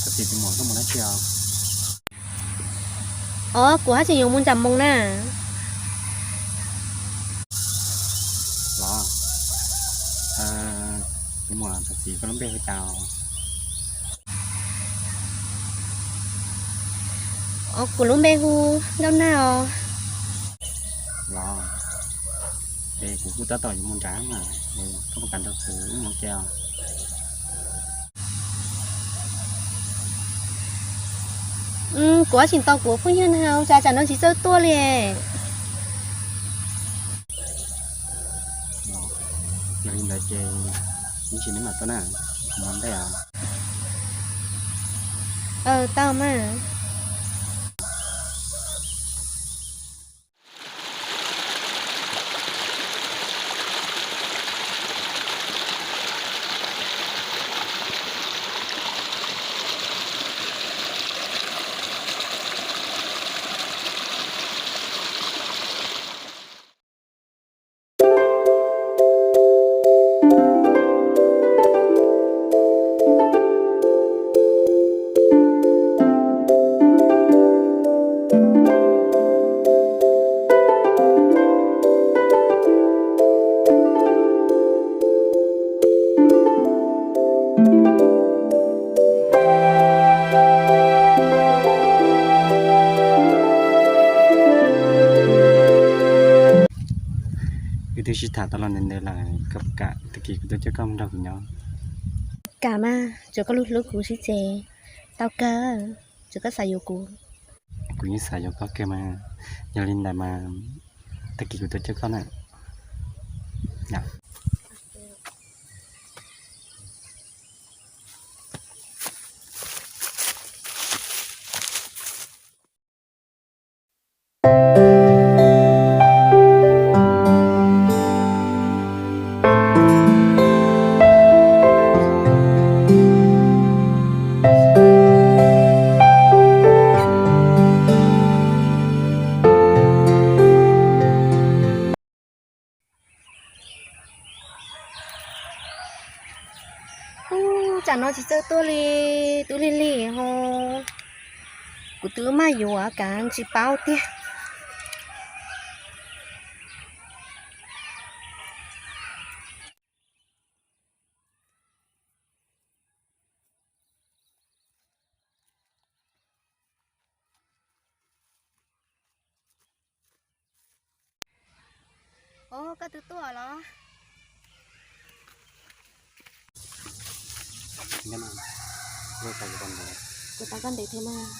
Thov txim, tus muam koj mus dab tsi os? Os, kuv haj tseem yuav mus nram moos na. Los, tus muam thov txim, koj lub npe hu cas? Os, kuv lub npe hu Nkauj Nag os. Los, es kuv kuj tab tom yuav mus nrad mas, koj puas kam nrog kuv wb mus ua ke os? Kuv tseem tos kuv phooj ywg na, ua cas tsam no tsis txawj tuaj li. Yog li ntawd ces ib tsam neb mam tuaj na, kuv mus ntej os. Tau mas. Wb twb sib tham tau los ntev ntev lawm, koj puas kam tag kis kuv tuaj coj koj mus nrog kuv nyob? Kam mas, tsuav koj lub hlub kuv xwb ces tau kawg, tsuav koj xav yuav kuv. Kuv yeej xav yuav koj kawg mas, yog li ntawd mas tag kis kuv tuaj coj koj na. Ub, tsam no tsis txawj tuaj li, twb lig lig ho, kuv twb maj yuav kav tsis paub tiag. Os, koj twb tuaj los? Kuv tos koj ntev thiab mas.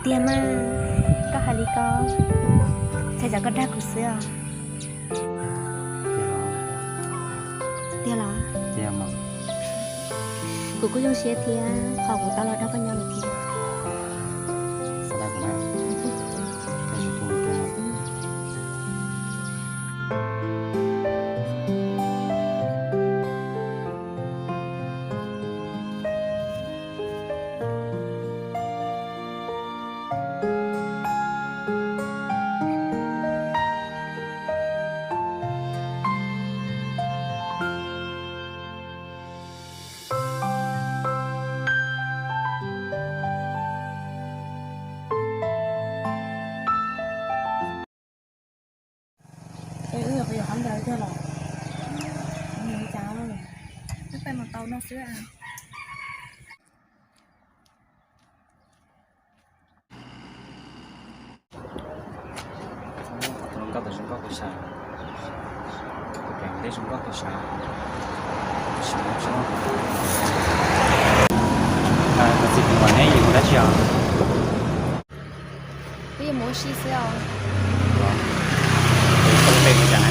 Tiag mas, koj hais li ko, ntshai tsam koj dag kuv xwb os. Tiag los? Kuv kuj zoo siab thiab qhov kuv tau los nrog koj nyob no thiab. Es wb yuav qhov ntawd tiag los? Wb pais mus tau no xwb. Zoo nkauj tas zoo nkauj kuv sav, kuv pem teb zoo nkauj kuv sav. Txiv, kuv mam neb yus mus dab tsi os? Kuv yuav mus ua si xwb os. Koj pem mus cas na?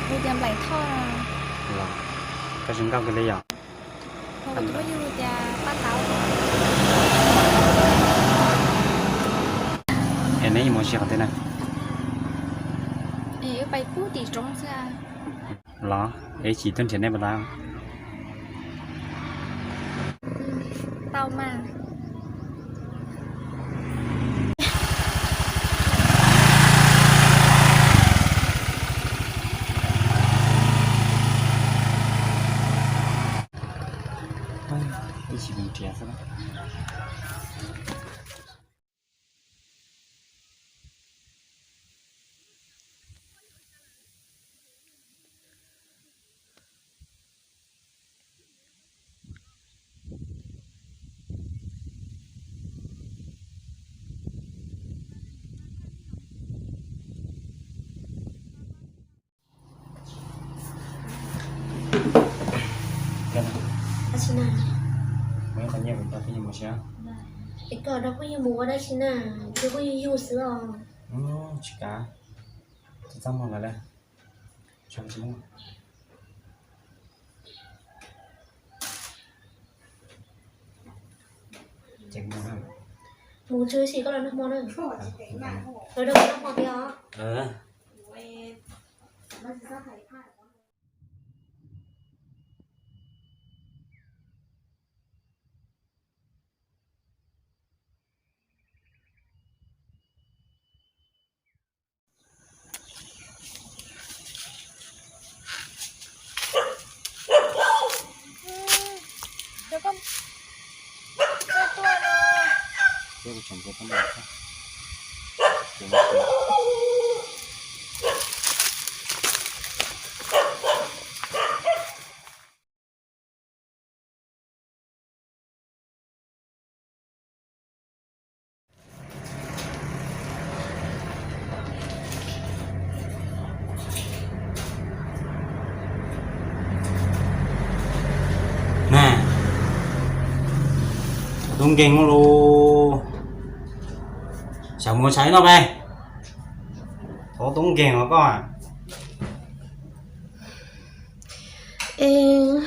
Kuv tias Nplaim Thoj. Koj zoo nkauj kawg li yom. Kuv yug tias Paj Tau. Es neb yuav mus ua si qhov twg na? Es wb pais pub tim roob xwb. Los es ib chim tuaj nrhiav nej puas tau? Tau mas. Ib chim mus nrhiav xwb. Tab sis na, muaj ib qho nyiaj kuv tau peb yuav mus ua si. Es koj nrog phooj ywg mus ua dab tsi na? Peb phooj ywg yug xwb os. Tsis kav, txaj muag lawm. Mus tsis tau, koj los noj hmo na. Los nrog kuv noj hmo thiab os. Tub nkeeg lus, xyaum mus saib no pe. Thaum tub nkeeg os koj. Es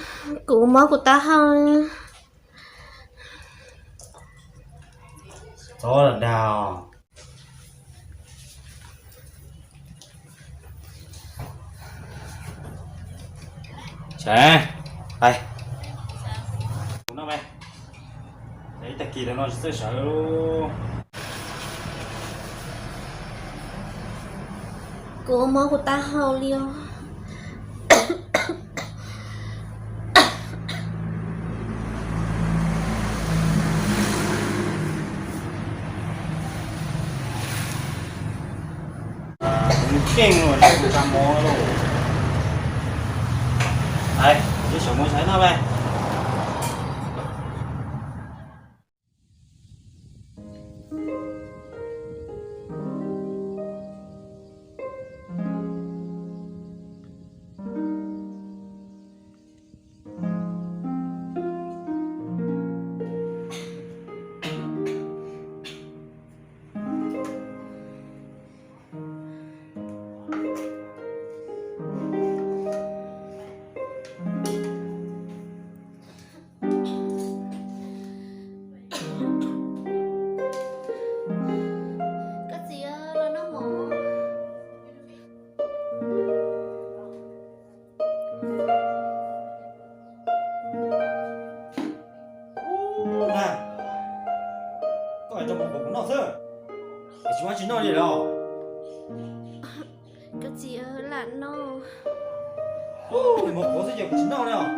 kuv mob kuv taub hau. Txhob dag. Seb, ib tag kis lawm no tsis txawj sawv. Kuv mob kuv taub hau li os. Kuv tseem los tsa mov lauj. Ai, ib saum mus saib no pe. Koj txiv, lam noj. Mus qhuav xwb ces kuv tsis noj li os.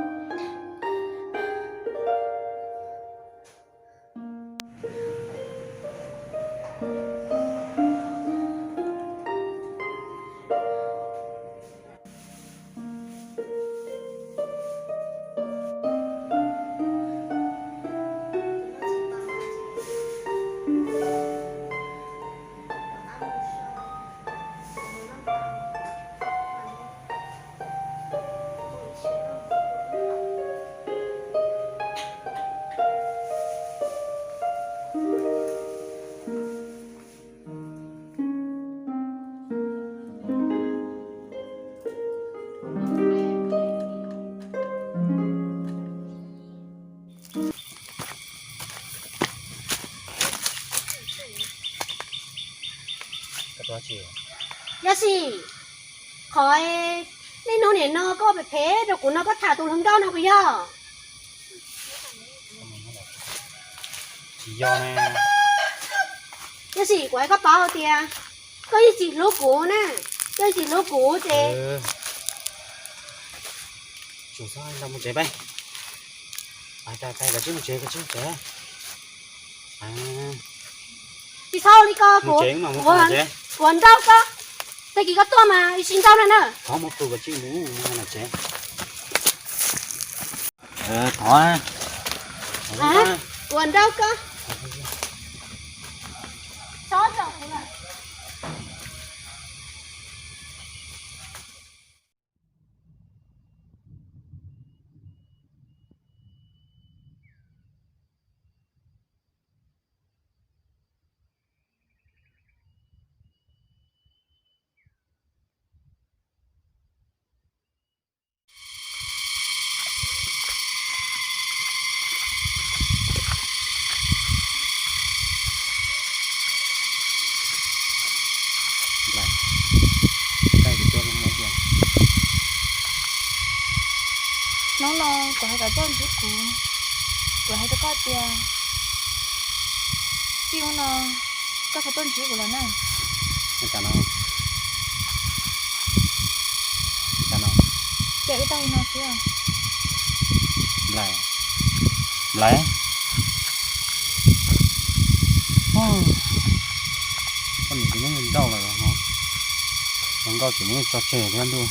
Yog sis, qhov niaj hnub nim no koj phem phem rau kuv no koj tham tus hluas nkauj no puas yog? Tsis yog ne. Yog sis kuv hais koj paub tias koj yeej tsis hlub kuv na, koj yeej tsis hlub kuv ces. Tsuas txhob nrog mus tsev peb. Pais pais pais, koj tsib mus tsev, koj tsib mus tsev. Tsis txhob li ko, kuv, kuv nrauj koj. Tag kis koj tuaj mas ib sij nrauj na na. Thov mus tus koj tsib mus mus tsev. Thov, kuv nrauj koj. Txhob tso kuv lawm. Hnub no kuv hais kom tuaj ntsib kuv, kuv hais rau koj tias txij hnub no koj txhob tuaj ntsib kuv lawm na. Ces wb tau li no xwb. Nplai, Nplai, koj niam txiv muab yus nrauj lawm los, hluas nkauj tseem muab yus tso tseg thiab ntuj.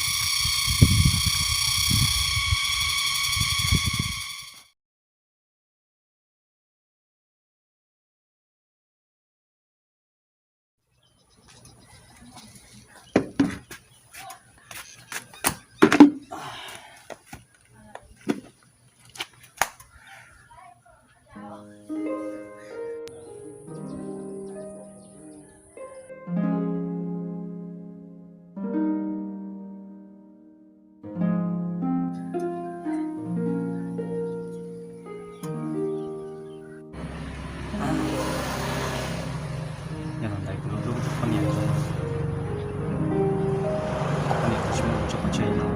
Nyob los ntawd kuv hlub hlub kuv tus poj niam, poj niam kuv tsis muab tso pov tseg no.